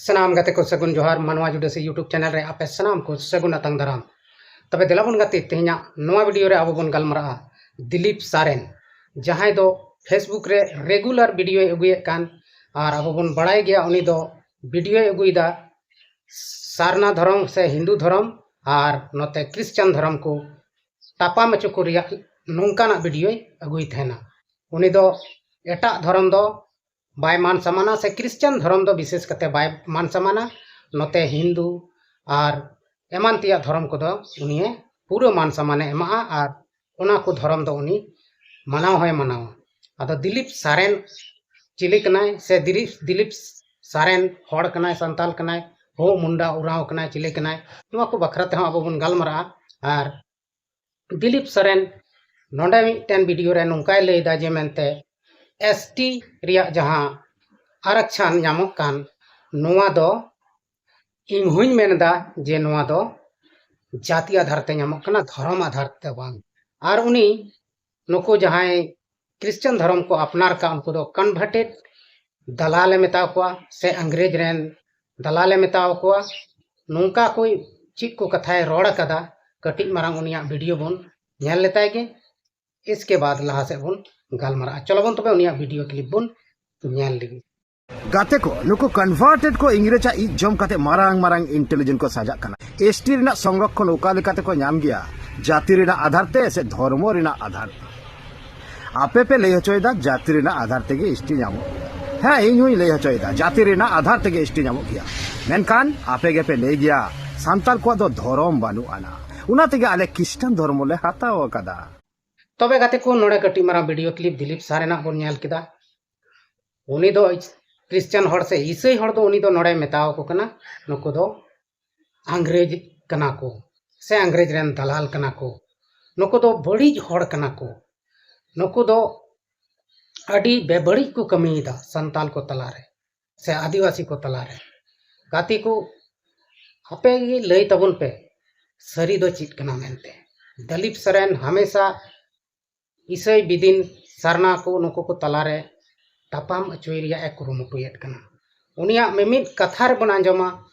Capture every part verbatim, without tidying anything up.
ᱥᱟᱱᱟᱢ ᱜᱟᱛᱮ ᱠᱚ ᱥᱟᱹᱜᱩᱱ ᱡᱚᱦᱟᱨ᱾ ᱢᱟᱱᱣᱟ ᱡᱩᱰᱟᱹᱥᱤ YouTube ᱪᱮᱱᱮᱞ ᱨᱮ ᱟᱯᱮ ᱥᱟᱱᱟᱢ ᱠᱚ ᱥᱟᱹᱜᱩᱱ ᱟᱛᱟᱝ ᱫᱟᱨᱟᱢ᱾ ᱛᱚᱵᱮ ᱫᱮᱞᱟ ᱵᱚᱱ ᱜᱟᱛᱮ, ᱛᱮᱦᱮᱧᱟᱜ ᱱᱚᱣᱟ ᱵᱷᱤᱰᱤᱭᱳ ᱨᱮ ᱟᱵᱚ ᱵᱚᱱ ᱜᱟᱞᱢᱟᱨᱟᱜᱼᱟ ᱫᱤᱞᱤᱯ ᱥᱟᱨᱮᱱ, ᱡᱟᱦᱟᱸᱭ ᱫᱚ Facebook ᱨᱮ ᱨᱮᱜᱩᱞᱟᱨ ᱵᱷᱤᱰᱤᱭᱳᱭ ᱟᱹᱜᱩᱭᱮᱫ ᱠᱟᱱ᱾ ᱟᱨ ᱟᱵᱚ ᱵᱚᱱ ᱵᱟᱲᱟᱭ ᱜᱮᱭᱟ, ᱩᱱᱤ ᱫᱚ ᱵᱷᱤᱰᱤᱭᱳᱭ ᱟᱹᱜᱩᱭᱮᱫᱟ ᱥᱟᱨᱱᱟ ᱫᱷᱚᱨᱚᱢ ᱥᱮ ᱦᱤᱱᱫᱩ ᱫᱷᱚᱨᱚᱢ ᱟᱨ ᱱᱚᱛᱮ ᱠᱨᱤᱥᱪᱟᱱ ᱫᱷᱚᱨᱚᱢ ᱠᱚ ᱛᱟᱯᱟᱢ ᱦᱚᱪᱚ ᱠᱚ ᱨᱮᱭᱟᱜ ᱱᱚᱝᱠᱟᱱᱟᱜ ᱵᱷᱤᱰᱤᱭᱳᱭ ᱟᱹᱜᱩᱭ ᱛᱟᱦᱮᱱᱟ᱾ ᱩᱱᱤ ᱫᱚ ᱮᱴᱟᱜ ᱫᱷᱚᱨᱚᱢ ᱫᱚ ᱵᱟᱭ ᱢᱟᱱ ᱥᱚᱢᱟᱱᱟ, ᱥᱮ ᱠᱨᱤᱥᱪᱟᱱ ᱫᱷᱚᱨᱚᱢ ᱫᱚ ᱵᱤᱥᱮᱥ ᱠᱟᱛᱮ ᱵᱟᱭ ᱢᱟᱱ ᱥᱚᱢᱟᱱᱟ᱾ ᱱᱚᱛᱮ ᱦᱤᱱᱫᱩ ᱟᱨ ᱮᱢᱟᱱ ᱛᱮᱭᱟᱜ ᱫᱷᱚᱨᱚᱢ ᱠᱚᱫᱚ ᱩᱱᱤᱭᱮ ᱯᱩᱨᱟᱹ ᱢᱟᱱ ᱥᱚᱢᱟᱱᱮ ᱮᱢᱟᱜᱼᱟ ᱟᱨ ᱚᱱᱟ ᱠᱚ ᱫᱷᱚᱨᱚᱢ ᱫᱚ ᱩᱱᱤ ᱢᱟᱱᱟᱣ ᱦᱚᱸᱭ ᱢᱟᱱᱟᱣᱟ᱾ ᱟᱫᱚ ᱫᱤᱞᱤᱯ ᱥᱟᱨᱮᱱ ᱪᱤᱞᱤ ᱠᱟᱱᱟᱭ, ᱥᱮ ᱫᱤᱞᱤᱯ, ᱫᱤᱞᱤᱯ ᱥᱟᱨᱮᱱ ᱦᱚᱲ ᱠᱟᱱᱟᱭ, ᱥᱟᱱᱛᱟᱞ ᱠᱟᱱᱟᱭ, ᱦᱳ ᱢᱩᱱᱰᱟ ᱩᱨᱟᱣ ᱠᱟᱱᱟᱭ, ᱪᱤᱞᱤ ᱠᱟᱱᱟᱭ, ᱱᱚᱣᱟ ᱠᱚ ᱵᱟᱠᱷᱨᱟ ᱛᱮᱦᱚᱸ ᱟᱵᱚ ᱵᱚᱱ ᱜᱟᱞᱢᱟᱨᱟᱜᱼᱟ᱾ ᱟᱨ ᱫᱤᱞᱤᱯ ᱥᱚᱨᱮᱱ ᱱᱚᱰᱮ ᱢᱤᱫᱴᱮᱱ ᱵᱷᱤᱰᱤᱭᱳ ᱨᱮ ᱱᱚᱝᱠᱟᱭ ᱞᱟᱹᱭᱫᱟ ᱡᱮ ᱢᱮᱱᱛᱮ ᱮᱥ ᱴᱤ ᱨᱮᱭᱟᱜ ᱡᱟᱦᱟᱸ ᱟᱨᱟᱠᱪᱷᱟᱱ ᱧᱟᱢᱚᱜ ᱠᱟᱱ, ᱱᱚᱣᱟ ᱫᱚ ᱤᱧ ᱦᱚᱧ ᱢᱮᱱᱫᱟ ᱡᱮ ᱱᱚᱣᱟ ᱫᱚ ᱡᱟᱹᱛᱤ ᱟᱫᱷᱟᱨ ᱛᱮ ᱧᱟᱢᱚᱜ ᱠᱟᱱᱟ, ᱫᱷᱚᱨᱚᱢ ᱟᱫᱷᱟᱨ ᱛᱮ ᱵᱟᱝ᱾ ᱟᱨ ᱩᱱᱤ ᱱᱩᱠᱩ ᱡᱟᱦᱟᱸᱭ ᱠᱨᱤᱥᱪᱟᱱ ᱫᱷᱚᱨᱚᱢ ᱠᱚ ᱟᱯᱱᱟᱨ ᱠᱟᱜ, ᱩᱱᱠᱩ ᱫᱚ ᱠᱚᱱᱵᱷᱟᱨᱴᱮᱰ ᱫᱟᱞᱟᱞᱮ ᱢᱮᱛᱟ ᱠᱚᱣᱟ ᱥᱮ ᱤᱝᱨᱮᱡᱽ ᱨᱮᱱ ᱫᱟᱞᱟᱞᱮ ᱢᱮᱛᱟ ᱠᱚᱣᱟ᱾ ᱱᱚᱝᱠᱟ ᱠᱚ ᱪᱮᱫ ᱠᱚ ᱠᱟᱛᱷᱟᱭ ᱨᱚᱲ ᱟᱠᱟᱫᱟ, ᱠᱟᱹᱴᱤᱡ ᱢᱟᱨᱟᱝ ᱩᱱᱤᱭᱟᱜ ᱵᱷᱤᱰᱤᱭᱳ ᱵᱚᱱ ᱧᱮᱞ ᱞᱮᱛᱟᱭ ᱜᱮ᱾ ᱤᱥᱠᱮ ᱵᱟᱫ ᱞᱟᱦᱟ ᱥᱮᱫ ᱵᱚᱱ ᱜᱟᱞᱢᱟᱨᱟᱜᱼᱟ᱾ ᱪᱚᱞᱚ ᱵᱚᱱ ᱛᱚᱵᱮ ᱩᱱᱤᱭᱟᱜ ᱵᱷᱤᱰᱤᱭᱳ ᱠᱞᱤᱯ ᱵᱚᱱ ᱧᱮᱞ ᱞᱮᱜᱮ᱾ ᱜᱟᱛᱮ ᱠᱚ, ᱱᱩᱠᱩ ᱠᱚᱱᱵᱷᱟᱨᱴᱮᱰ ᱠᱚ ᱤᱝᱨᱮᱡᱽ ᱟᱜ ᱤᱡ ᱡᱚᱢ ᱠᱟᱛᱮ ᱢᱟᱨᱟᱝ ᱢᱟᱨᱟᱝ ᱤᱱᱴᱮᱞᱤᱡᱮᱱᱴ ᱠᱚ ᱥᱟᱡᱟᱜ ᱠᱟᱱᱟ᱾ ᱮᱥ ᱴᱤ ᱨᱮᱱᱟᱜ ᱥᱚᱝᱨᱚᱠᱷᱚᱱ ᱚᱠᱟ ᱞᱮᱠᱟ ᱛᱮᱠᱚ ᱧᱟᱢ ᱜᱮᱭᱟ? ᱡᱟᱹᱛᱤ ᱨᱮᱱᱟᱜ ᱟᱫᱷᱟᱨ ᱛᱮ ᱥᱮ ᱫᱷᱚᱨᱢᱚ ᱨᱮᱱᱟᱜ ᱟᱫᱷᱟᱨ ᱛᱮ? ᱟᱯᱮ ᱯᱮ ᱞᱟᱹᱭ ᱦᱚᱪᱚᱭᱮᱫᱟ ᱡᱟᱹᱛᱤ ᱨᱮᱱᱟᱜ ᱟᱫᱷᱟᱨ ᱛᱮᱜᱮ ᱮᱥ ᱴᱤ ᱧᱟᱢᱚᱜ ᱜᱮᱭᱟ᱾ ᱦᱮᱸ, ᱤᱧ ᱦᱚᱧ ᱞᱟᱹᱭ ᱦᱚᱪᱚᱭᱮᱫᱟ ᱡᱟᱹᱛᱤ ᱨᱮᱱᱟᱜ ᱟᱫᱷᱟᱨ ᱛᱮᱜᱮ ᱮᱥ ᱴᱤ ᱧᱟᱢᱚᱜ ᱜᱮᱭᱟ᱾ ᱢᱮᱱᱠᱷᱟᱱ ᱟᱯᱮ ᱜᱮᱯᱮ ᱞᱟᱹᱭ ᱜᱮᱭᱟ ᱥᱟᱱᱛᱟᱲ ᱠᱚᱣᱟᱜ ᱫᱚ ᱫᱷᱚᱨᱚᱢ ᱵᱟᱹᱱᱩᱜ ᱟᱱᱟ, ᱚᱱᱟ ᱛᱮᱜᱮ ᱟᱞᱮ ᱠᱷᱨᱤᱥᱴᱟᱱ ᱫᱷᱚᱨᱢᱚ ᱞᱮ ᱦᱟᱛᱟᱣ ᱟᱠᱟᱫᱟ᱾ ᱛᱚᱵᱮ ᱜᱟᱛᱮ ᱠᱚ, ᱱᱚᱰᱮ ᱠᱟᱹᱴᱤᱡ ᱢᱟᱨᱟᱝ ᱵᱷᱤᱰᱤᱭᱳ ᱠᱞᱤᱯ ᱫᱤᱞᱤᱯ ᱥᱟᱨᱮᱱᱟᱜ ᱵᱚᱱ ᱧᱮᱞ ᱠᱮᱫᱟ᱾ ᱩᱱᱤ ᱫᱚ ᱠᱨᱤᱥᱪᱟᱱ ᱦᱚᱲ ᱥᱮ ᱤᱥᱟᱹᱭ ᱦᱚᱲ ᱫᱚ ᱩᱱᱤ ᱫᱚ ᱱᱚᱰᱮ ᱢᱮᱛᱟᱣ ᱟᱠᱚ ᱠᱟᱱᱟ, ᱱᱩᱠᱩ ᱫᱚ ᱤᱝᱨᱮᱡᱽ ᱠᱟᱱᱟ ᱠᱚ ᱥᱮ ᱤᱝᱨᱮᱡᱽ ᱨᱮᱱ ᱫᱟᱞᱟᱞ ᱠᱟᱱᱟ ᱠᱚ, ᱱᱩᱠᱩ ᱫᱚ ᱵᱟᱹᱲᱤᱡ ᱦᱚᱲ ᱠᱟᱱᱟ ᱠᱚ, ᱱᱩᱠᱩ ᱫᱚ ᱟᱹᱰᱤ ᱵᱮᱵᱟᱹᱲᱤᱡ ᱠᱚ ᱠᱟᱹᱢᱤᱭᱮᱫᱟ ᱥᱟᱱᱛᱟᱞ ᱠᱚ ᱛᱟᱞᱟᱨᱮ ᱥᱮ ᱟᱹᱫᱤᱵᱟᱹᱥᱤ ᱠᱚ ᱛᱟᱞᱟᱨᱮ᱾ ᱜᱟᱛᱮ ᱠᱚ, ᱟᱯᱮ ᱜᱮ ᱞᱟᱹᱭ ᱛᱟᱵᱚᱱ ᱯᱮ, ᱥᱟᱹᱨᱤ ᱫᱚ ᱪᱮᱫ ᱠᱟᱱᱟ ᱢᱮᱱᱛᱮ᱾ ᱫᱟᱞᱤᱯ ᱥᱚᱨᱮᱱ ᱦᱟᱢᱮᱥᱟ ᱤᱥᱟᱹᱭ, ᱵᱤᱫᱤᱱ, ᱥᱟᱨᱱᱟ ᱠᱚ, ᱱᱩᱠᱩ ᱠᱚ ᱛᱟᱞᱟᱨᱮ ᱛᱟᱯᱟᱢ ᱚᱪᱚᱭ ᱨᱮᱭᱟᱜ ᱮ ᱠᱩᱨᱩᱢᱩᱴᱩᱭᱮᱫ ᱠᱟᱱᱟ᱾ ᱩᱱᱤᱭᱟᱜ ᱢᱤᱢᱤᱫ ᱠᱟᱛᱷᱟ ᱨᱮᱵᱚᱱ ᱟᱸᱡᱚᱢᱟ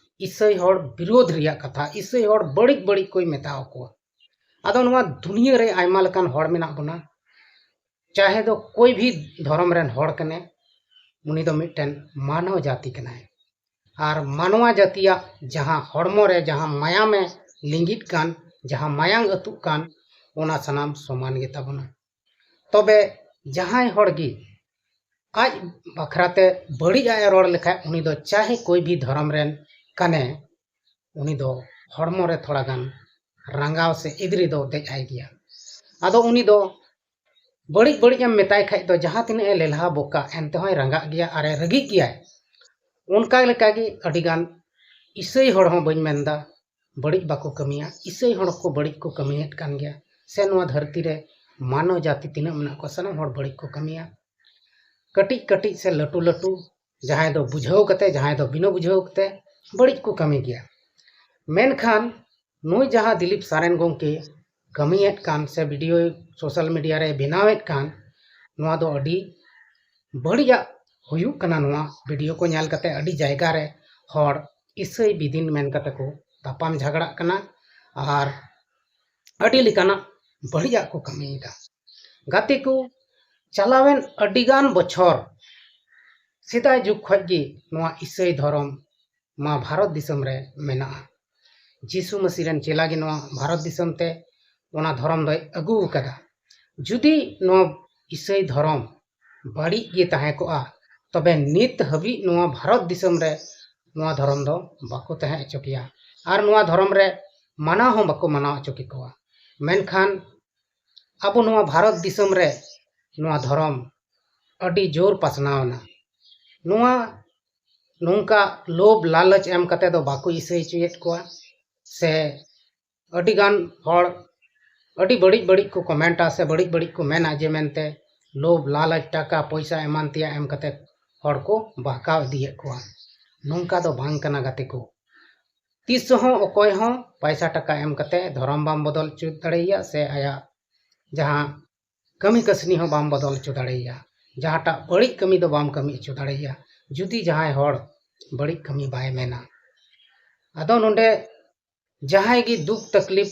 ᱤᱥᱟᱹᱭ ᱦᱚᱲ ᱵᱤᱨᱳᱫᱷ ᱨᱮᱭᱟᱜ ᱠᱟᱛᱷᱟ, ᱤᱥᱟᱹᱭ ᱦᱚᱲ ᱵᱟᱹᱲᱤᱡ ᱵᱟᱹᱲᱤᱡ ᱠᱚᱭ ᱢᱮᱛᱟ ᱟᱠᱚᱣᱟ᱾ ᱟᱫᱚ ᱱᱚᱣᱟ ᱫᱩᱱᱤᱭᱟᱹ ᱨᱮ ᱟᱭᱢᱟ ᱞᱮᱠᱟᱱ ᱦᱚᱲ ᱢᱮᱱᱟᱜ ᱵᱚᱱᱟ, ᱪᱟᱦᱮ ᱫᱚ ᱠᱳᱭ ᱵᱷᱤ ᱫᱷᱚᱨᱚᱢ ᱨᱮᱱ ᱦᱚᱲ ᱠᱟᱱᱮ, ᱩᱱᱤ ᱫᱚ ᱢᱤᱫᱴᱮᱱ ᱢᱟᱱᱣ ᱡᱟᱹᱛᱤ ᱠᱟᱱᱟᱭ᱾ ᱟᱨ ᱢᱟᱱᱣᱟ ᱡᱟᱹᱛᱤᱭᱟᱜ ᱡᱟᱦᱟᱸ ᱦᱚᱲᱢᱚ ᱨᱮ ᱡᱟᱦᱟᱸ ᱢᱟᱭᱟᱢᱮ ᱞᱤᱸᱜᱤᱫ ᱠᱟᱱ, ᱡᱟᱦᱟᱸ ᱢᱟᱭᱟᱝ ᱟᱹᱛᱩᱜ ᱠᱟᱱ, ᱚᱱᱟ ᱥᱟᱱᱟᱢ ᱥᱚᱢᱟᱱ ᱜᱮᱛᱟ ᱵᱚᱱᱟ᱾ ᱛᱚᱵᱮ ᱡᱟᱦᱟᱸᱭ ᱦᱚᱲ ᱜᱮ ᱟᱡ ᱵᱟᱠᱷᱨᱟᱛᱮ ᱵᱟᱹᱲᱤᱡ ᱟᱜ ᱮ ᱨᱚᱲ ᱞᱮᱠᱷᱟᱡ, ᱩᱱᱤ ᱫᱚ ᱪᱟᱦᱮ ᱠᱳᱭ ᱵᱷᱤ ᱫᱷᱚᱨᱚᱢ ᱨᱮᱱ ᱠᱟᱱᱮ, ᱩᱱᱤ ᱫᱚ ᱦᱚᱲᱢᱚ ᱨᱮ ᱛᱷᱚᱲᱟ ᱜᱟᱱ ᱨᱟᱸᱜᱟᱣ ᱥᱮ ᱮᱫᱽᱨᱮ ᱫᱚ ᱫᱮᱡ ᱟᱭ ᱜᱮᱭᱟ᱾ ᱟᱫᱚ ᱩᱱᱤ ᱫᱚ ᱵᱟᱹᱲᱤᱡ ᱵᱟᱹᱲᱤᱡ ᱮᱢ ᱢᱮᱛᱟᱭ ᱠᱷᱟᱡ ᱫᱚ ᱡᱟᱦᱟᱸ ᱛᱤᱱᱟᱹᱜ ᱮ ᱞᱮᱞᱦᱟ ᱵᱚᱠᱟ, ᱮᱱᱛᱮ ᱦᱚᱸᱭ ᱨᱟᱸᱜᱟᱜ ᱜᱮᱭᱟ ᱟᱨ ᱮ ᱨᱟᱹᱜᱤᱜ ᱜᱮᱭᱟᱭ᱾ ᱚᱱᱠᱟ ᱞᱮᱠᱟᱜᱮ ᱟᱹᱰᱤᱜᱟᱱ ᱤᱥᱟᱹᱭ ᱦᱚᱲ ᱦᱚᱸ ᱵᱟᱹᱧ ᱢᱮᱱᱫᱟ ᱵᱟᱹᱲᱤᱡ ᱵᱟᱠᱚ ᱠᱟᱹᱢᱤᱭᱟ, ᱤᱥᱟᱹᱭ ᱦᱚᱲ ᱠᱚ ᱵᱟᱹᱲᱤᱡ ᱠᱚ ᱠᱟᱹᱢᱤᱭᱮᱫ ᱠᱟᱱ ᱜᱮᱭᱟ᱾ ᱥᱮ ᱱᱚᱣᱟ ᱫᱷᱟᱹᱨᱛᱤ ᱨᱮ ᱢᱟᱱᱚ ᱡᱟᱹᱛᱤ ᱛᱤᱱᱟᱹᱜ ᱢᱮᱱᱟᱜ ᱠᱚᱣᱟ, ᱥᱟᱱᱟᱢ ᱦᱚᱲ ᱵᱟᱹᱲᱤᱡ ᱠᱚ ᱠᱟᱹᱢᱤᱭᱟ᱾ ᱠᱟᱹᱴᱤᱡ ᱠᱟᱹᱴᱤᱡ ᱥᱮ ᱞᱟᱹᱴᱩ ᱞᱟᱹᱴᱩ, ᱡᱟᱦᱟᱸᱭ ᱫᱚ ᱵᱩᱡᱷᱟᱹᱣ ᱠᱟᱛᱮ, ᱡᱟᱦᱟᱸᱭ ᱫᱚ ᱵᱤᱱᱟᱹ ᱵᱩᱡᱷᱟᱹᱣ ᱠᱟᱛᱮ ᱵᱟᱹᱲᱤᱡ ᱠᱚ ᱠᱟᱹᱢᱤ ᱜᱮᱭᱟ᱾ ᱢᱮᱱᱠᱷᱟᱱ ᱱᱩᱭ ᱡᱟᱦᱟᱸ ᱫᱤᱞᱤᱯ ᱥᱟᱨᱮᱱ ᱜᱚᱢᱠᱮ ᱠᱟᱹᱢᱤᱭᱮᱫ ᱠᱟᱱ ᱥᱮ ᱵᱷᱤᱰᱤᱭᱳ ᱥᱳᱥᱟᱞ ᱢᱤᱰᱤᱭᱟ ᱨᱮ ᱵᱮᱱᱟᱣᱮᱫ ᱠᱟᱱ, ᱱᱚᱣᱟ ᱫᱚ ᱟᱹᱰᱤ ᱵᱟᱹᱲᱤᱡᱟᱜ ᱦᱩᱭᱩᱜ ᱠᱟᱱᱟ᱾ ᱱᱚᱣᱟ ᱵᱷᱤᱰᱤᱭᱳ ᱠᱚ ᱧᱮᱞ ᱠᱟᱛᱮ ᱟᱹᱰᱤ ᱡᱟᱭᱜᱟ ᱨᱮ ᱦᱚᱲ ᱤᱥᱟᱹᱭ ᱵᱤᱫᱤᱱ ᱢᱮᱱ ᱠᱟᱛᱮ ᱠᱚ ᱛᱟᱯᱟᱢ ᱡᱷᱟᱜᱽᱲᱟᱜ ᱠᱟᱱᱟ ᱟᱨ ᱟᱹᱰᱤ ᱞᱮᱠᱟᱱᱟᱜ ᱵᱟᱹᱲᱤᱡᱟᱜ ᱠᱚ ᱠᱟᱹᱢᱤᱭᱮᱫᱟ᱾ ᱜᱟᱛᱮ ᱠᱚ, ᱪᱟᱞᱟᱣᱮᱱ ᱟᱹᱰᱤᱜᱟᱱ ᱵᱚᱪᱷᱚᱨ ᱥᱮᱫᱟᱭ ᱡᱩᱜᱽ ᱠᱷᱚᱱ ᱜᱮ ᱱᱚᱣᱟ ᱤᱥᱟᱹᱭ ᱫᱷᱚᱨᱚᱢ ᱢᱟ ᱵᱷᱟᱨᱚᱛ ᱫᱤᱥᱚᱢ ᱨᱮ ᱢᱮᱱᱟᱜᱼᱟ᱾ ᱡᱤᱥᱩ ᱢᱟᱹᱥᱤ ᱨᱮᱱ ᱪᱮᱞᱟ ᱜᱮ ᱱᱚᱣᱟ ᱵᱷᱟᱨᱚᱛ ᱫᱤᱥᱚᱢ ᱛᱮ ᱚᱱᱟ ᱫᱷᱚᱨᱚᱢ ᱫᱚᱭ ᱟᱹᱜᱩ ᱟᱠᱟᱫᱟ᱾ ᱡᱩᱫᱤ ᱱᱚᱣᱟ ᱤᱥᱟᱹᱭ ᱫᱷᱚᱨᱚᱢ ᱵᱟᱹᱲᱤᱡ ᱜᱮ ᱛᱟᱦᱮᱸ ᱠᱚᱜᱼᱟ, ᱛᱚᱵᱮ ᱱᱤᱛ ᱦᱟᱹᱵᱤᱡ ᱱᱚᱣᱟ ᱵᱷᱟᱨᱚᱛ ᱫᱤᱥᱚᱢ ᱨᱮ ᱱᱚᱣᱟ ᱫᱷᱚᱨᱚᱢ ᱫᱚ ᱵᱟᱠᱚ ᱛᱟᱦᱮᱸ ᱦᱚᱪᱚ ᱠᱮᱭᱟ᱾ ᱟᱨ ᱱᱚᱣᱟ ᱫᱷᱚᱨᱚᱢ ᱨᱮ ᱢᱟᱱᱟᱣ ᱦᱚᱸ ᱵᱟᱠᱚ ᱢᱟᱱᱟᱣ ᱦᱚᱪᱚ ᱠᱮᱠᱚᱣᱟ᱾ ᱢᱮᱱᱠᱷᱟᱱ ᱟᱵᱚ ᱱᱚᱣᱟ ᱵᱷᱟᱨᱚᱛ ᱫᱤᱥᱚᱢ ᱨᱮ ᱱᱚᱣᱟ ᱫᱷᱚᱨᱚᱢ ᱟᱹᱰᱤ ᱡᱳᱨ ᱯᱟᱥᱱᱟᱣ ᱮᱱᱟ᱾ ᱱᱚᱣᱟ ᱱᱚᱝᱠᱟ ᱞᱳᱵᱷ ᱞᱟᱞᱚᱪ ᱮᱢ ᱠᱟᱛᱮ ᱫᱚ ᱵᱟᱠᱚ ᱤᱥᱟᱹᱭ ᱦᱚᱪᱚᱭᱮᱫ ᱠᱚᱣᱟ᱾ ᱥᱮ ᱟᱹᱰᱤ ᱜᱟᱱ ᱦᱚᱲ ᱟᱹᱰᱤ ᱵᱟᱹᱲᱤᱡ ᱵᱟᱹᱲᱤᱡ ᱠᱚ ᱠᱚᱢᱮᱱᱴᱟ ᱥᱮ ᱵᱟᱹᱲᱤᱡ ᱵᱟᱹᱲᱤᱡ ᱠᱚ ᱢᱮᱱᱟ ᱡᱮ ᱢᱮᱱᱛᱮ ᱞᱳᱵᱷ ᱞᱟᱞᱚᱪ, ᱴᱟᱠᱟ ᱯᱚᱭᱥᱟ ᱮᱢᱟᱱ ᱛᱮᱭᱟᱜ ᱮᱢ ᱠᱟᱛᱮ ᱦᱚᱲ ᱠᱚ ᱵᱟᱦᱠᱟᱣ ᱤᱫᱤᱭᱮᱫ ᱠᱚᱣᱟ᱾ ᱱᱚᱝᱠᱟ ᱫᱚ ᱵᱟᱝ ᱠᱟᱱᱟ ᱜᱟᱛᱮ ᱠᱚ᱾ ᱛᱤᱥ ᱦᱚᱸ ᱚᱠᱚᱭ ᱦᱚᱸ ᱯᱚᱭᱥᱟ ᱴᱟᱠᱟ ᱮᱢ ᱠᱟᱛᱮ ᱫᱷᱚᱨᱚᱢ ᱵᱟᱢ ᱵᱚᱫᱚᱞ ᱦᱚᱪᱚ ᱫᱟᱲᱮᱭᱟᱜᱼᱟ, ᱥᱮ ᱟᱭᱟᱜ ᱡᱟᱦᱟᱸ ᱠᱟᱹᱢᱤ ᱠᱟᱹᱥᱱᱤ ᱦᱚᱸ ᱵᱟᱢ ᱵᱚᱫᱚᱞ ᱦᱚᱪᱚ ᱫᱟᱲᱮᱭᱟᱜᱼᱟ᱾ ᱡᱟᱦᱟᱸᱴᱟᱜ ᱵᱟᱹᱲᱤᱡ ᱠᱟᱹᱢᱤ ᱫᱚ ᱵᱟᱢ ᱠᱟᱹᱢᱤ ᱦᱚᱪᱚ ᱫᱟᱲᱮᱭᱟᱜᱼᱟ᱾ ᱡᱩᱫᱤ ᱡᱟᱦᱟᱸᱭ ᱦᱚᱲ ᱵᱟᱹᱲᱤᱡ ᱠᱟᱹᱢᱤ ᱵᱟᱭ ᱢᱮᱱᱟ᱾ ᱟᱫᱚ ᱱᱚᱰᱮ ᱡᱟᱦᱟᱸᱭ ᱜᱮ ᱫᱩᱠ ᱛᱟᱠᱞᱤᱯ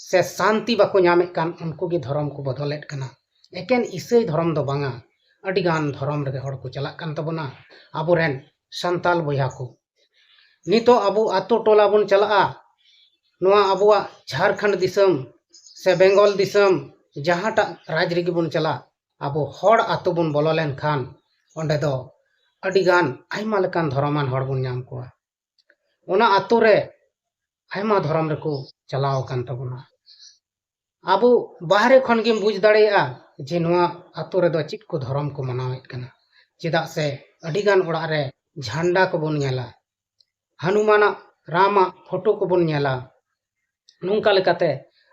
ᱥᱮ ᱥᱟᱱᱛᱤ ᱵᱟᱠᱚ ᱧᱟᱢᱮᱫ ᱠᱟᱱ, ᱩᱱᱠᱩ ᱜᱮ ᱫᱷᱚᱨᱚᱢ ᱠᱚ ᱵᱚᱫᱚᱞᱮᱫ ᱠᱟᱱᱟ᱾ ᱮᱠᱮᱱ ᱤᱥᱟᱹᱭ ᱫᱷᱚᱨᱚᱢ ᱫᱚ ᱵᱟᱝᱟ, ᱟᱹᱰᱤᱜᱟᱱ ᱫᱷᱚᱨᱚᱢ ᱨᱮᱜᱮ ᱦᱚᱲ ᱠᱚ ᱪᱟᱞᱟᱜ ᱠᱟᱱ ᱛᱟᱵᱚᱱᱟ, ᱟᱵᱚᱨᱮᱱ ᱥᱟᱱᱛᱟᱞ ᱵᱚᱭᱦᱟ ᱠᱚ᱾ ᱱᱤᱛᱚᱜ ᱟᱵᱚ ᱟᱛᱳ ᱴᱚᱞᱟ ᱵᱚᱱ ᱪᱟᱞᱟᱜᱼᱟ, ᱱᱚᱣᱟ ᱟᱵᱚᱣᱟᱜ ᱡᱷᱟᱲᱠᱷᱚᱸᱰ ᱫᱤᱥᱚᱢ ᱥᱮ ᱵᱮᱝᱜᱚᱞ ᱫᱤᱥᱚᱢ, ᱡᱟᱦᱟᱸᱴᱟᱜ ᱨᱟᱡᱽ ᱨᱮᱜᱮ ᱵᱚᱱ ᱪᱟᱞᱟᱜ, ᱟᱵᱚ ᱦᱚᱲ ᱟᱛᱳ ᱵᱚᱱ ᱵᱚᱞᱚ ᱞᱮᱱᱠᱷᱟᱱ ᱚᱸᱰᱮ ᱫᱚ ᱟᱹᱰᱤᱜᱟᱱ ᱟᱭᱢᱟ ᱞᱮᱠᱟᱱ ᱫᱷᱚᱨᱚᱢᱟᱱ ᱦᱚᱲ ᱵᱚᱱ ᱧᱟᱢ ᱠᱚᱣᱟ᱾ ᱚᱱᱟ ᱟᱛᱳ ᱨᱮ ᱟᱭᱢᱟ ᱫᱷᱚᱨᱚᱢ ᱨᱮᱠᱚ ᱪᱟᱞᱟᱣ ᱟᱠᱟᱱ ᱛᱟᱵᱚᱱᱟ᱾ ᱟᱵᱚ ᱵᱟᱦᱨᱮ ᱠᱷᱚᱱ ᱜᱮᱢ ᱵᱩᱡᱽ ᱫᱟᱲᱮᱭᱟᱜᱼᱟ ᱡᱮ ᱱᱚᱣᱟ ᱟᱛᱳ ᱨᱮᱫᱚ ᱪᱮᱫ ᱠᱚ ᱫᱷᱚᱨᱚᱢ ᱠᱚ ᱢᱟᱱᱟᱣᱮᱫ ᱠᱟᱱᱟ᱾ ᱪᱮᱫᱟᱜ ᱥᱮ ᱟᱹᱰᱤᱜᱟᱱ ᱚᱲᱟᱜ ᱨᱮ ᱡᱷᱟᱱᱰᱟ ᱠᱚᱵᱚᱱ ᱧᱮᱞᱟ, ᱦᱟᱱᱩᱢᱟᱱᱟᱜ, ᱨᱟᱢᱟᱜ ᱯᱷᱳᱴᱳ ᱠᱚᱵᱚᱱ ᱧᱮᱞᱟ᱾ ᱱᱚᱝᱠᱟ ᱞᱮᱠᱟᱛᱮ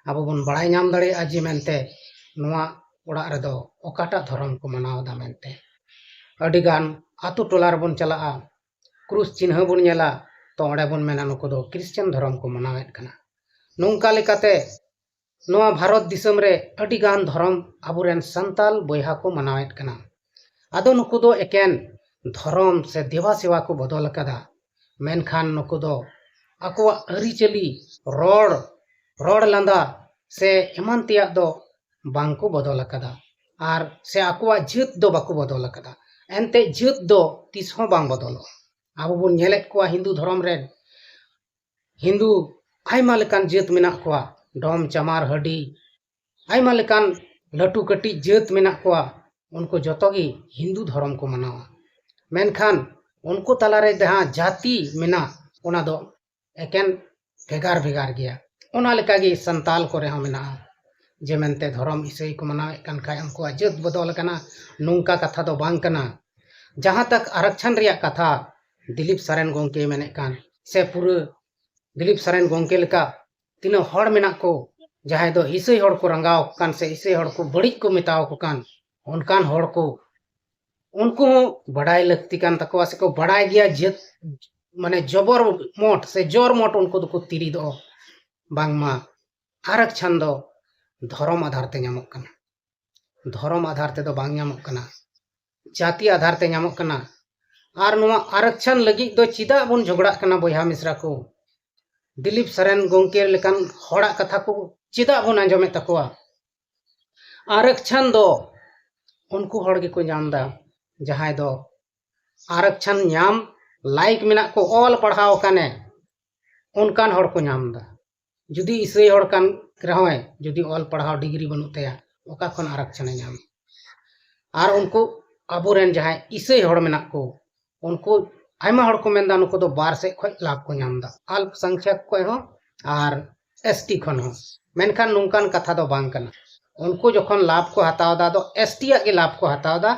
ᱟᱵᱚ ᱵᱚᱱ ᱵᱟᱲᱟᱭ ᱧᱟᱢ ᱫᱟᱲᱮᱭᱟᱜᱼᱟ ᱡᱮ ᱢᱮᱱᱛᱮ ᱱᱚᱣᱟ ᱚᱲᱟᱜ ᱨᱮᱫᱚ ᱚᱠᱟᱴᱟᱜ ᱫᱷᱚᱨᱚᱢ ᱠᱚ ᱢᱟᱱᱟᱣ ᱮᱫᱟ ᱢᱮᱱᱛᱮ᱾ ᱟᱹᱰᱤᱜᱟᱱ ᱟᱛᱳ ᱴᱚᱞᱟ ᱨᱮᱵᱚᱱ ᱪᱟᱞᱟᱜᱼᱟ, ᱠᱨᱩᱥ ᱪᱤᱱᱦᱟᱹ ᱵᱚᱱ ᱧᱮᱞᱟ, ᱛᱚ ᱚᱸᱰᱮ ᱵᱚᱱ ᱢᱮᱱᱟ ᱱᱩᱠᱩ ᱫᱚ ᱠᱨᱤᱥᱪᱟᱱ ᱫᱷᱚᱨᱚᱢ ᱠᱚ ᱢᱟᱱᱟᱣᱮᱫ ᱠᱟᱱᱟ᱾ ᱱᱚᱝᱠᱟ ᱞᱮᱠᱟᱛᱮ ᱱᱚᱣᱟ ᱵᱷᱟᱨᱚᱛ ᱫᱤᱥᱚᱢ ᱨᱮ ᱟᱹᱰᱤᱜᱟᱱ ᱫᱷᱚᱨᱚᱢ ᱟᱵᱚᱨᱮᱱ ᱥᱟᱱᱛᱟᱞ ᱵᱚᱭᱦᱟ ᱠᱚ ᱢᱟᱱᱟᱣᱮᱫ ᱠᱟᱱᱟ᱾ ᱟᱫᱚ ᱱᱩᱠᱩ ᱫᱚ ᱮᱠᱮᱱ ᱫᱷᱚᱨᱚᱢ ᱥᱮ ᱫᱮᱵᱟ ᱥᱮᱵᱟ ᱠᱚ ᱵᱚᱫᱚᱞ ᱟᱠᱟᱫᱟ, ᱢᱮᱱᱠᱷᱟᱱ ᱱᱩᱠᱩ ᱫᱚ ᱟᱠᱚᱣᱟᱜ ᱟᱹᱨᱤᱪᱟᱹᱞᱤ, ᱨᱚᱲ, ᱨᱚᱲ ᱞᱟᱸᱫᱟ ᱥᱮ ᱮᱢᱟᱱ ᱛᱮᱭᱟᱜ ᱫᱚ ᱵᱟᱝ ᱠᱚ ᱵᱚᱫᱚᱞ ᱟᱠᱟᱫᱟ, ᱟᱨ ᱥᱮ ᱟᱠᱚᱣᱟᱜ ᱡᱟᱹᱛ ᱫᱚ ᱵᱟᱠᱚ ᱵᱚᱫᱚᱞ ᱟᱠᱟᱫᱟ᱾ ᱮᱱᱛᱮ ᱡᱟᱹᱛ ᱫᱚ ᱛᱤᱥ ᱦᱚᱸ ᱵᱟᱝ ᱵᱚᱫᱚᱞᱚᱜᱼᱟ᱾ ᱟᱵᱚ ᱵᱚᱱ ᱧᱮᱞᱮᱫ ᱠᱚᱣᱟ ᱦᱤᱱᱫᱩ ᱫᱷᱚᱨᱚᱢ ᱨᱮ ᱦᱤᱱᱫᱩ ᱟᱭᱢᱟ ᱞᱮᱠᱟᱱ ᱡᱟᱹᱛ ᱢᱮᱱᱟᱜ ᱠᱚᱣᱟ, ᱰᱚᱢ, ᱪᱟᱢᱟᱨ, ᱦᱟᱹᱰᱤ, ᱟᱭᱢᱟ ᱞᱮᱠᱟᱱ ᱞᱟᱹᱴᱩ ᱠᱟᱹᱴᱤᱡ ᱡᱟᱹᱛ ᱢᱮᱱᱟᱜ ᱠᱚᱣᱟ᱾ ᱩᱱᱠᱩ ᱡᱚᱛᱚ ᱜᱮ ᱦᱤᱱᱫᱩ ᱫᱷᱚᱨᱚᱢ ᱠᱚ ᱢᱟᱱᱟᱣᱟ, ᱢᱮᱱᱠᱷᱟᱱ ᱩᱱᱠᱩ ᱛᱟᱞᱟᱨᱮ ᱡᱟᱦᱟᱸ ᱡᱟᱹᱛᱤ ᱢᱮᱱᱟᱜ, ᱚᱱᱟ ᱫᱚ ᱮᱠᱮᱱ ᱵᱷᱮᱜᱟᱨ ᱵᱷᱮᱜᱟᱨ ᱜᱮᱭᱟ᱾ ᱚᱱᱟ ᱞᱮᱠᱟᱜᱮ ᱥᱟᱱᱛᱟᱞ ᱠᱚᱨᱮ ᱦᱚᱸ ᱢᱮᱱᱟᱜᱼᱟ, ᱡᱮ ᱢᱮᱱᱛᱮ ᱫᱷᱚᱨᱚᱢ ᱤᱥᱟᱹᱭ ᱠᱚ ᱢᱟᱱᱟᱣᱮᱫ ᱠᱟᱱ ᱠᱷᱟᱡ ᱩᱱᱠᱩᱣᱟᱜ ᱡᱟᱹᱛ ᱵᱚᱫᱚᱞ ᱟᱠᱟᱱᱟ, ᱱᱚᱝᱠᱟ ᱠᱟᱛᱷᱟ ᱫᱚ ᱵᱟᱝ ᱠᱟᱱᱟ᱾ ᱡᱟᱦᱟᱸ ᱛᱟᱠ ᱟᱨᱚᱠᱪᱷᱚᱱ ᱨᱮᱭᱟᱜ ᱠᱟᱛᱷᱟ, ᱫᱤᱞᱤᱯ ᱥᱚᱨᱮᱱ ᱜᱚᱢᱠᱮ ᱢᱮᱱᱮᱫ ᱠᱟᱱ, ᱥᱮ ᱯᱩᱨᱟᱹ ᱫᱤᱞᱤᱯ ᱥᱚᱨᱮᱱ ᱜᱚᱢᱠᱮ ᱞᱮᱠᱟ ᱛᱤᱱᱟᱹᱜ ᱦᱚᱲ ᱢᱮᱱᱟᱜ ᱠᱚ, ᱡᱟᱦᱟᱸᱭ ᱫᱚ ᱤᱥᱟᱹᱭ ᱦᱚᱲ ᱠᱚ ᱨᱟᱸᱜᱟᱣ ᱟᱠᱚ ᱠᱟᱱ ᱥᱮ ᱤᱥᱟᱹᱭ ᱦᱚᱲ ᱠᱚ ᱵᱟᱹᱲᱤᱡ ᱠᱚ ᱢᱮᱛᱟᱣ ᱟᱠᱚ ᱠᱟᱱ, ᱚᱱᱠᱟᱱ ᱦᱚᱲ ᱠᱚ, ᱩᱱᱠᱩ ᱦᱚᱸ ᱵᱟᱰᱟᱭ ᱞᱟᱹᱠᱛᱤ ᱠᱟᱱ ᱛᱟᱠᱚᱣᱟ, ᱥᱮᱠᱚ ᱵᱟᱰᱟᱭ ᱜᱮᱭᱟ ᱡᱟᱹᱛ, ᱢᱟᱱᱮ ᱡᱚᱵᱚᱨ ᱢᱚᱴ ᱥᱮ ᱡᱚᱨ ᱢᱚᱴ ᱩᱱᱠᱩ ᱫᱚᱠᱚ ᱛᱤᱨᱤᱫᱚᱜ, ᱵᱟᱝᱢᱟ ᱟᱨᱚᱠᱪᱷᱚᱱ ᱫᱚ ᱫᱷᱚᱨᱚᱢ ᱟᱫᱷᱟᱨ ᱛᱮ ᱧᱟᱢᱚᱜ ᱠᱟᱱᱟ᱾ ᱫᱷᱚᱨᱚᱢ ᱟᱫᱷᱟᱨ ᱛᱮᱫᱚ ᱵᱟᱝ ᱧᱟᱢᱚᱜ ᱠᱟᱱᱟ, ᱡᱟᱹᱛᱤ ᱟᱫᱷᱟᱨ ᱛᱮ ᱧᱟᱢᱚᱜ ᱠᱟᱱᱟ᱾ ᱟᱨ ᱱᱚᱣᱟ ᱟᱨᱟᱠᱪᱷᱟᱱ ᱞᱟᱹᱜᱤᱫ ᱫᱚ ᱪᱮᱫᱟᱜ ᱵᱚᱱ ᱡᱷᱚᱜᱽᱲᱟᱜ ᱠᱟᱱᱟ ᱵᱚᱭᱦᱟ ᱢᱤᱥᱨᱟ ᱠᱚ? ᱫᱤᱞᱤᱯ ᱥᱚᱨᱮᱱ ᱜᱚᱢᱠᱮ ᱞᱮᱠᱟᱱ ᱦᱚᱲᱟᱜ ᱠᱟᱛᱷᱟ ᱠᱚ ᱪᱮᱫᱟᱜ ᱵᱚᱱ ᱟᱸᱡᱚᱢᱮᱫ ᱛᱟᱠᱚᱣᱟ? ᱟᱨᱟᱠᱪᱷᱟᱱ ᱫᱚ ᱩᱱᱠᱩ ᱦᱚᱲ ᱜᱮᱠᱚ ᱧᱟᱢ ᱮᱫᱟ, ᱡᱟᱦᱟᱸᱭ ᱫᱚ ᱟᱨᱟᱠᱪᱷᱟᱱ ᱧᱟᱢ ᱞᱟᱭᱤᱠ ᱢᱮᱱᱟᱜ ᱠᱚ, ᱚᱞ ᱯᱟᱲᱦᱟᱣ ᱟᱠᱟᱱᱮ, ᱚᱱᱠᱟᱱ ᱦᱚᱲ ᱠᱚ ᱧᱟᱢ ᱮᱫᱟ᱾ ᱡᱩᱫᱤ ᱤᱥᱟᱹᱭ ᱦᱚᱲ ᱠᱟᱱ ᱨᱮᱦᱚᱸᱭ, ᱡᱩᱫᱤ ᱚᱞ ᱯᱟᱲᱦᱟᱣ ᱰᱤᱜᱽᱨᱤ ᱵᱟᱹᱱᱩᱜ ᱛᱟᱭᱟ, ᱚᱠᱟ ᱠᱷᱚᱱ ᱟᱨᱟᱠᱪᱷᱟᱱᱮ ᱧᱟᱢᱟ? ᱟᱨ ᱩᱱᱠᱩ ᱟᱵᱚᱨᱮᱱ ᱡᱟᱦᱟᱸᱭ ᱤᱥᱟᱹᱭ ᱦᱚᱲ ᱢᱮᱱᱟᱜ ᱠᱚ, ᱩᱱᱠᱩ ᱟᱭᱢᱟ ᱦᱚᱲ ᱠᱚ ᱢᱮᱱᱫᱟ ᱱᱩᱠᱩ ᱫᱚ ᱵᱟᱨ ᱥᱮᱫ ᱠᱷᱚᱱ ᱞᱟᱵᱷ ᱠᱚ ᱧᱟᱢ ᱮᱫᱟ, ᱟᱞᱯ ᱥᱚᱝᱠᱷᱭᱟ ᱠᱷᱚᱱ ᱦᱚᱸ ᱟᱨ ᱮᱥᱴᱤ ᱠᱷᱚᱱ ᱦᱚᱸ᱾ ᱢᱮᱱᱠᱷᱟᱱ ᱱᱚᱝᱠᱟᱱ ᱠᱟᱛᱷᱟ ᱫᱚ ᱵᱟᱝ ᱠᱟᱱᱟ᱾ ᱩᱱᱠᱩ ᱡᱚᱠᱷᱚᱱ ᱞᱟᱵᱷ ᱠᱚ ᱦᱟᱛᱟᱣ ᱮᱫᱟ, ᱫᱚ ᱮᱥᱴᱤ ᱟᱜ ᱜᱮ ᱞᱟᱵᱷ ᱠᱚ ᱦᱟᱛᱟᱣ ᱮᱫᱟ᱾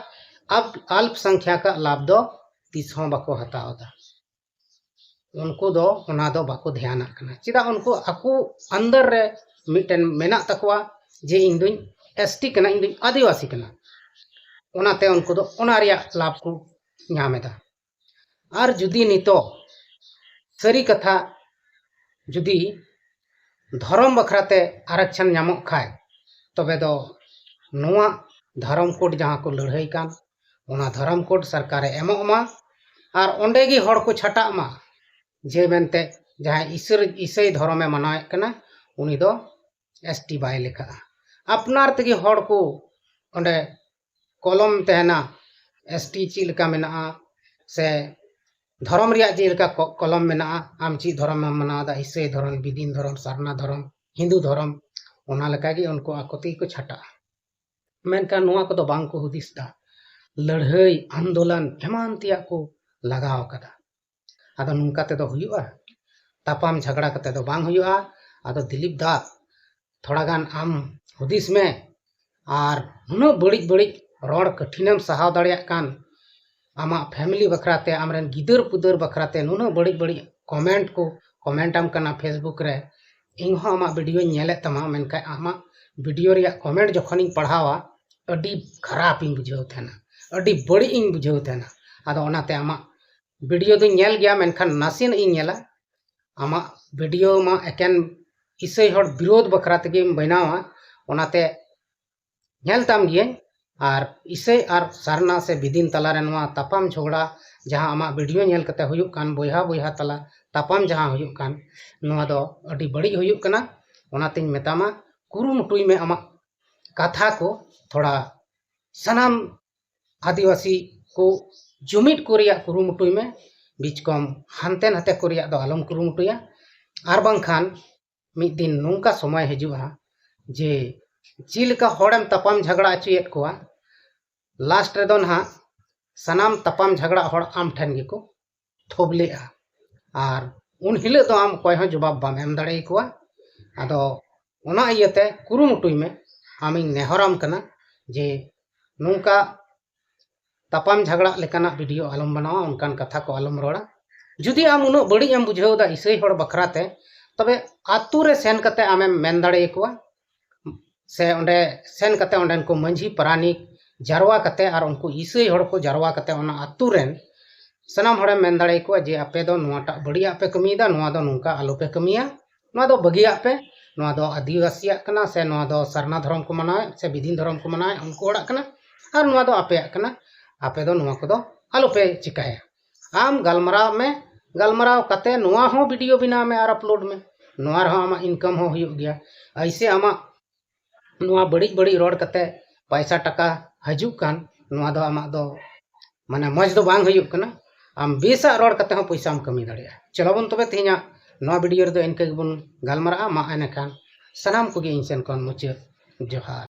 ᱟᱞᱯ ᱥᱚᱝᱠᱷᱭᱟ ᱠᱟᱜ ᱞᱟᱵᱷ ᱫᱚ ᱛᱤᱥ ᱦᱚᱸ ᱵᱟᱠᱚ ᱦᱟᱛᱟᱣ ᱮᱫᱟ᱾ ᱩᱱᱠᱩ ᱫᱚ ᱚᱱᱟ ᱫᱚ ᱵᱟᱠᱚ ᱫᱷᱮᱭᱟᱱᱟᱜ ᱠᱟᱱᱟ᱾ ᱪᱮᱫᱟᱜ? ᱩᱱᱠᱩ ᱟᱠᱚ ᱟᱱᱫᱚᱨ ᱨᱮ ᱢᱤᱫᱴᱮᱱ ᱢᱮᱱᱟᱜ ᱛᱟᱠᱚᱣᱟ ᱡᱮ ᱤᱧ ᱫᱩᱧ ᱮᱥᱴᱤ ᱠᱟᱱᱟ, ᱤᱧ ᱫᱩᱧ ᱟᱹᱫᱤᱵᱟᱹᱥᱤ ᱠᱟᱱᱟ᱾ ᱚᱱᱟᱛᱮ ᱩᱱᱠᱩ ᱫᱚ ᱚᱱᱟ ᱨᱮᱭᱟᱜ ᱞᱟᱵᱷ ᱠᱚ ᱧᱟᱢ ᱮᱫᱟ᱾ ᱟᱨ ᱡᱩᱫᱤ ᱱᱤᱛᱚᱜ ᱥᱟᱹᱨᱤ ᱠᱟᱛᱷᱟ, ᱡᱩᱫᱤ ᱫᱷᱚᱨᱚᱢ ᱵᱟᱠᱷᱨᱟᱛᱮ ᱟᱨᱟᱠᱪᱷᱟᱱ ᱧᱟᱢᱚᱜ ᱠᱷᱟᱡ, ᱛᱚᱵᱮ ᱫᱚ ᱱᱚᱣᱟ ᱫᱷᱚᱨᱚᱢ ᱠᱳᱰ ᱡᱟᱦᱟᱸ ᱠᱚ ᱞᱟᱹᱲᱦᱟᱹᱭ ᱠᱟᱱ, ᱚᱱᱟ ᱫᱷᱚᱨᱚᱢ ᱠᱳᱰ ᱥᱚᱨᱠᱟᱨᱮ ᱮᱢᱚᱜ ᱢᱟ᱾ ᱟᱨ ᱚᱸᱰᱮ ᱜᱮ ᱦᱚᱲ ᱠᱚ ᱪᱷᱟᱴᱟᱜ ᱢᱟ, ᱡᱮ ᱢᱮᱱᱛᱮ ᱡᱟᱦᱟᱸᱭ ᱤᱥᱟᱹᱨ ᱤᱥᱟᱹᱭ ᱫᱷᱚᱨᱚᱢᱮ ᱢᱟᱱᱟᱣᱮᱫ ᱠᱟᱱᱟ, ᱩᱱᱤ ᱫᱚ ᱮᱥᱴᱤ ᱵᱟᱭ ᱞᱮᱠᱷᱟᱜᱼᱟ᱾ ᱟᱯᱱᱟᱨ ᱛᱮᱜᱮ ᱦᱚᱲ ᱠᱚ ᱚᱸᱰᱮ ᱠᱚᱞᱚᱢ ᱛᱟᱦᱮᱱᱟ, ᱮᱥᱴᱤ ᱪᱮᱫ ᱞᱮᱠᱟ ᱢᱮᱱᱟᱜᱼᱟ, ᱥᱮ ᱫᱷᱚᱨᱚᱢ ᱨᱮᱭᱟᱜ ᱪᱮᱫ ᱞᱮᱠᱟ ᱠᱚ- ᱠᱚᱞᱚᱢ ᱢᱮᱱᱟᱜᱼᱟ, ᱟᱢ ᱪᱮᱫ ᱫᱷᱚᱨᱚᱢᱮᱢ ᱢᱟᱱᱟᱣ ᱮᱫᱟ, ᱤᱥᱟᱹᱭ ᱫᱷᱚᱨᱚᱢ, ᱵᱤᱫᱤᱱ ᱫᱷᱚᱨᱚᱢ, ᱥᱟᱨᱱᱟ ᱫᱷᱚᱨᱚᱢ, ᱦᱤᱱᱫᱩ ᱫᱷᱚᱨᱚᱢ, ᱚᱱᱟ ᱞᱮᱠᱟᱜᱮ ᱩᱱᱠᱩ ᱟᱠᱚ ᱛᱮᱜᱮ ᱠᱚ ᱪᱷᱟᱴᱟᱜᱼᱟ᱾ ᱢᱮᱱᱠᱷᱟᱱ ᱱᱚᱣᱟ ᱠᱚᱫᱚ ᱵᱟᱝ ᱠᱚ ᱦᱩᱫᱤᱥ ᱮᱫᱟ᱾ ᱞᱟᱹᱲᱦᱟᱹᱭ, ᱟᱱᱫᱳᱞᱚᱱ ᱮᱢᱟᱱ ᱛᱮᱭᱟᱜ ᱠᱚ ᱞᱟᱜᱟᱣ ᱟᱠᱟᱫᱟ᱾ ᱟᱫᱚ ᱱᱚᱝᱠᱟ ᱛᱮᱫᱚ ᱦᱩᱭᱩᱜᱼᱟ? ᱛᱟᱯᱟᱢ ᱡᱷᱟᱜᱽᱲᱟ ᱠᱟᱛᱮ ᱫᱚ ᱵᱟᱝ ᱦᱩᱭᱩᱜᱼᱟ᱾ ᱟᱫᱚ ᱫᱤᱞᱤᱯ ᱫᱟ, ᱛᱷᱚᱲᱟ ᱜᱟᱱ ᱟᱢ ᱦᱩᱫᱤᱥ ᱢᱮ᱾ ᱟᱨ ᱱᱩᱱᱟᱹᱜ ᱵᱟᱹᱲᱤᱡ ᱵᱟᱹᱲᱤᱡ ᱨᱚᱲ ᱠᱟᱹᱴᱷᱤᱱᱮᱢ ᱥᱟᱦᱟᱣ ᱫᱟᱲᱮᱭᱟᱜ ᱠᱟᱱ, ᱟᱢᱟᱜ ᱯᱷᱮᱢᱤᱞᱤ ᱵᱟᱠᱷᱨᱟᱛᱮ, ᱟᱢᱨᱮᱱ ᱜᱤᱫᱟᱹᱨ ᱯᱤᱫᱟᱹᱨ ᱵᱟᱠᱷᱨᱟᱛᱮ ᱱᱩᱱᱟᱹᱜ ᱵᱟᱹᱲᱤᱡ ᱵᱟᱹᱲᱤᱡ ᱠᱚᱢᱮᱱᱴ ᱠᱚ ᱠᱚᱢᱮᱱᱴ ᱟᱢ ᱠᱟᱱᱟ ᱯᱷᱮᱥᱵᱩᱠ ᱨᱮ᱾ ᱤᱧ ᱦᱚᱸ ᱟᱢᱟᱜ ᱵᱷᱤᱰᱤᱭᱳᱧ ᱧᱮᱞᱮᱫ ᱛᱟᱢᱟ, ᱢᱮᱱᱠᱷᱟᱱ ᱟᱢᱟᱜ ᱵᱷᱤᱰᱤᱭᱳ ᱨᱮᱭᱟᱜ ᱠᱚᱢᱮᱱᱴ ᱡᱚᱠᱷᱚᱱᱤᱧ ᱯᱟᱲᱦᱟᱣᱟ, ᱟᱹᱰᱤ ᱠᱷᱟᱨᱟᱯ ᱤᱧ ᱵᱩᱡᱷᱟᱹᱣ ᱛᱟᱦᱮᱱᱟ, ᱟᱹᱰᱤ ᱵᱟᱹᱲᱤᱡ ᱤᱧ ᱵᱩᱡᱷᱟᱹᱣ ᱛᱟᱦᱮᱱᱟ᱾ ᱟᱫᱚ ᱚᱱᱟᱛᱮ ᱟᱢᱟᱜ ᱵᱷᱤᱰᱤᱭᱳ ᱫᱚᱧ ᱧᱮᱞ ᱜᱮᱭᱟ, ᱢᱮᱱᱠᱷᱟᱱ ᱱᱟᱥᱮᱱᱟᱜ ᱤᱧ ᱧᱮᱞᱟ᱾ ᱟᱢᱟᱜ ᱵᱷᱤᱰᱤᱭᱳ ᱢᱟ ᱮᱠᱮᱱ ᱤᱥᱟᱹᱭ ᱦᱚᱲ ᱵᱤᱨᱳᱫᱷ ᱵᱟᱠᱷᱨᱟ ᱛᱮᱜᱮᱢ ᱵᱮᱱᱟᱣᱟ, ᱚᱱᱟᱛᱮ ᱧᱮᱞ ᱛᱟᱢ ᱜᱤᱭᱟᱹᱧ᱾ ᱟᱨ ᱤᱥᱟᱹᱭ ᱟᱨ ᱥᱟᱨᱱᱟ ᱥᱮ ᱵᱤᱫᱤᱱ ᱛᱟᱞᱟᱨᱮ ᱱᱚᱣᱟ ᱛᱟᱯᱟᱢ ᱡᱷᱚᱜᱽᱲᱟ ᱡᱟᱦᱟᱸ ᱟᱢᱟᱜ ᱵᱷᱤᱰᱤᱭᱳ ᱧᱮᱞ ᱠᱟᱛᱮ ᱦᱩᱭᱩᱜ ᱠᱟᱱ, ᱵᱚᱭᱦᱟ ᱵᱚᱭᱦᱟ ᱛᱟᱞᱟ ᱛᱟᱯᱟᱢ ᱡᱟᱦᱟᱸ ᱦᱩᱭᱩᱜ ᱠᱟᱱ, ᱱᱚᱣᱟ ᱫᱚ ᱟᱹᱰᱤ ᱵᱟᱹᱲᱤᱡ ᱦᱩᱭᱩᱜ ᱠᱟᱱᱟ᱾ ᱚᱱᱟᱛᱤᱧ ᱢᱮᱛᱟᱢᱟ, ᱠᱩᱨᱩᱢᱩᱴᱩᱭ ᱢᱮ ᱟᱢᱟᱜ ᱠᱟᱛᱷᱟ ᱠᱚ ᱛᱷᱚᱲᱟ ᱥᱟᱱᱟᱢ ᱟᱹᱫᱤᱵᱟᱹᱥᱤ ᱠᱚ ᱡᱩᱢᱤᱫ ᱠᱚ ᱨᱮᱭᱟᱜ ᱠᱩᱨᱩᱢᱩᱴᱩᱭ ᱢᱮ᱾ ᱵᱤᱪᱠᱚᱢ ᱦᱟᱱᱛᱮ ᱱᱟᱛᱮ ᱠᱚ ᱨᱮᱭᱟᱜ ᱫᱚ ᱟᱞᱚᱢ ᱠᱩᱨᱩᱢᱩᱴᱩᱭᱟ᱾ ᱟᱨ ᱵᱟᱝᱠᱷᱟᱱ ᱢᱤᱫ ᱫᱤᱱ ᱱᱚᱝᱠᱟ ᱥᱚᱢᱚᱭ ᱦᱤᱡᱩᱜᱼᱟ ᱡᱮ ᱪᱮᱫ ᱞᱮᱠᱟ ᱦᱚᱲᱮᱢ ᱛᱟᱯᱟᱢ ᱡᱷᱟᱜᱽᱲᱟ ᱦᱚᱪᱚᱭᱮᱫ ᱠᱚᱣᱟ, ᱞᱟᱥᱴ ᱨᱮᱫᱚ ᱱᱟᱦᱟᱜ ᱥᱟᱱᱟᱢ ᱛᱟᱯᱟᱢ ᱡᱷᱟᱜᱽᱲᱟ ᱦᱚᱲ ᱟᱢ ᱴᱷᱮᱱ ᱜᱮᱠᱚ ᱛᱷᱚᱵᱞᱮᱜᱼᱟ᱾ ᱟᱨ ᱩᱱ ᱦᱤᱞᱳᱜ ᱫᱚ ᱟᱢ ᱚᱠᱚᱭ ᱦᱚᱸ ᱡᱚᱵᱟᱵ ᱵᱟᱢ ᱮᱢ ᱫᱟᱲᱮᱭᱟᱠᱚᱣᱟ᱾ ᱟᱫᱚ ᱚᱱᱟ ᱤᱭᱟᱹᱛᱮ ᱠᱩᱨᱩᱢᱩᱴᱩᱭ ᱢᱮ᱾ ᱟᱢᱤᱧ ᱱᱮᱦᱚᱨᱟᱢ ᱠᱟᱱᱟ ᱡᱮ ᱱᱚᱝᱠᱟ ᱛᱟᱯᱟᱢ ᱡᱷᱟᱜᱽᱲᱟᱜ ᱞᱮᱠᱟᱱᱟᱜ ᱵᱷᱤᱰᱤᱭᱳ ᱟᱞᱚᱢ ᱵᱮᱱᱟᱣᱟ, ᱚᱱᱠᱟᱱ ᱠᱟᱛᱷᱟ ᱠᱚ ᱟᱞᱚᱢ ᱨᱚᱲᱟ᱾ ᱡᱩᱫᱤ ᱟᱢ ᱩᱱᱟᱹᱜ ᱵᱟᱹᱲᱤᱡ ᱮᱢ ᱵᱩᱡᱷᱟᱹᱣ ᱮᱫᱟ ᱤᱥᱟᱹᱭ ᱦᱚᱲ ᱵᱟᱠᱷᱨᱟ ᱛᱮ, ᱛᱚᱵᱮ ᱟᱛᱳ ᱨᱮ ᱥᱮᱱ ᱠᱟᱛᱮ ᱟᱢᱮᱢ ᱢᱮᱱ ᱫᱟᱲᱮᱭᱟᱠᱚᱣᱟ, ᱥᱮ ᱚᱸᱰᱮ ᱥᱮᱱ ᱠᱟᱛᱮ ᱚᱸᱰᱮᱱ ᱠᱚ ᱢᱟᱹᱡᱷᱤ ᱯᱟᱨᱟᱱᱤᱠ ᱡᱟᱨᱣᱟ ᱠᱟᱛᱮ ᱟᱨ ᱩᱱᱠᱩ ᱤᱥᱟᱹᱭ ᱦᱚᱲ ᱠᱚ ᱡᱟᱨᱣᱟ ᱠᱟᱛᱮ ᱚᱱᱟ ᱟᱛᱳ ᱨᱮᱱ ᱥᱟᱱᱟᱢ ᱦᱚᱲᱮᱢ ᱢᱮᱱ ᱫᱟᱲᱮᱭᱟᱠᱚᱣᱟ ᱡᱮ ᱟᱯᱮ ᱫᱚ ᱱᱚᱣᱟᱴᱟᱜ ᱵᱟᱹᱲᱤᱡᱟᱜ ᱯᱮ ᱠᱟᱹᱢᱤᱭᱮᱫᱟ, ᱱᱚᱣᱟ ᱫᱚ ᱱᱚᱝᱠᱟ ᱟᱞᱚ ᱯᱮ ᱠᱟᱹᱢᱤᱭᱟ, ᱱᱚᱣᱟ ᱫᱚ ᱵᱟᱹᱜᱤᱭᱟᱜ ᱯᱮ, ᱱᱚᱣᱟ ᱫᱚ ᱟᱹᱫᱤᱵᱟᱹᱥᱤᱭᱟᱜ ᱠᱟᱱᱟ, ᱥᱮ ᱱᱚᱣᱟ ᱫᱚ ᱥᱟᱨᱱᱟ ᱫᱷᱚᱨᱚᱢ ᱠᱚ ᱢᱟᱱᱟᱣᱮᱫ ᱥᱮ ᱵᱤᱫᱤᱱ ᱫᱷᱚᱨᱚᱢ ᱠᱚ ᱢᱟᱱᱟᱣᱮᱫ ᱩᱱᱠᱩ ᱦᱚᱲᱟᱜ ᱠᱟᱱᱟ, ᱟᱨ ᱱᱚᱣᱟ ᱫᱚ ᱟᱯᱮᱭᱟᱜ ᱠᱟᱱᱟ, ᱟᱯᱮ ᱫᱚ ᱱᱚᱣᱟ ᱠᱚᱫᱚ ᱟᱞᱚ ᱯᱮ ᱪᱤᱠᱟᱹᱭᱟ᱾ ᱟᱢ ᱜᱟᱞᱢᱟᱨᱟᱣ ᱢᱮ, ᱜᱟᱞᱢᱟᱨᱟᱣ ᱠᱟᱛᱮ ᱱᱚᱣᱟ ᱦᱚᱸ ᱵᱷᱤᱰᱤᱭᱳ ᱵᱮᱱᱟᱣ ᱢᱮ ᱟᱨ ᱟᱯᱞᱳᱰ ᱢᱮ, ᱱᱚᱣᱟ ᱨᱮᱦᱚᱸ ᱟᱢᱟᱜ ᱤᱱᱠᱟᱢ ᱦᱚᱸ ᱦᱩᱭᱩᱜ ᱜᱮᱭᱟ᱾ ᱟᱭᱥᱮ ᱟᱢᱟᱜ ᱱᱚᱣᱟ ᱵᱟᱹᱲᱤᱡ ᱵᱟᱹᱲᱤᱡ ᱨᱚᱲ ᱠᱟᱛᱮ ᱯᱟᱭᱥᱟ ᱴᱟᱠᱟ ᱦᱤᱡᱩᱜ ᱠᱟᱱ, ᱱᱚᱣᱟ ᱫᱚ ᱟᱢᱟᱜ ᱫᱚ ᱢᱟᱱᱮ ᱢᱚᱡᱽ ᱫᱚ ᱵᱟᱝ ᱦᱩᱭᱩᱜ ᱠᱟᱱᱟ᱾ ᱟᱢ ᱵᱮᱥᱟᱜ ᱨᱚᱲ ᱠᱟᱛᱮ ᱦᱚᱸ ᱯᱚᱭᱥᱟᱢ ᱠᱟᱹᱢᱤ ᱫᱟᱲᱮᱭᱟᱜᱼᱟ᱾ ᱪᱚᱞᱚ ᱵᱚᱱ ᱛᱚᱵᱮ ᱛᱮᱦᱮᱧᱟᱜ ᱱᱚᱣᱟ ᱵᱷᱤᱰᱤᱭᱳ ᱨᱮᱫᱚ ᱤᱱᱠᱟᱹ ᱜᱮᱵᱚᱱ ᱜᱟᱞᱢᱟᱨᱟᱜᱼᱟ᱾ ᱢᱟ ᱮᱱᱮᱠᱷᱟᱱ ᱥᱟᱱᱟᱢ ᱠᱚᱜᱮ ᱤᱧ ᱥᱮᱱ ᱠᱷᱚᱱ ᱢᱩᱪᱟᱹᱫ ᱡᱚᱦᱟᱨ᱾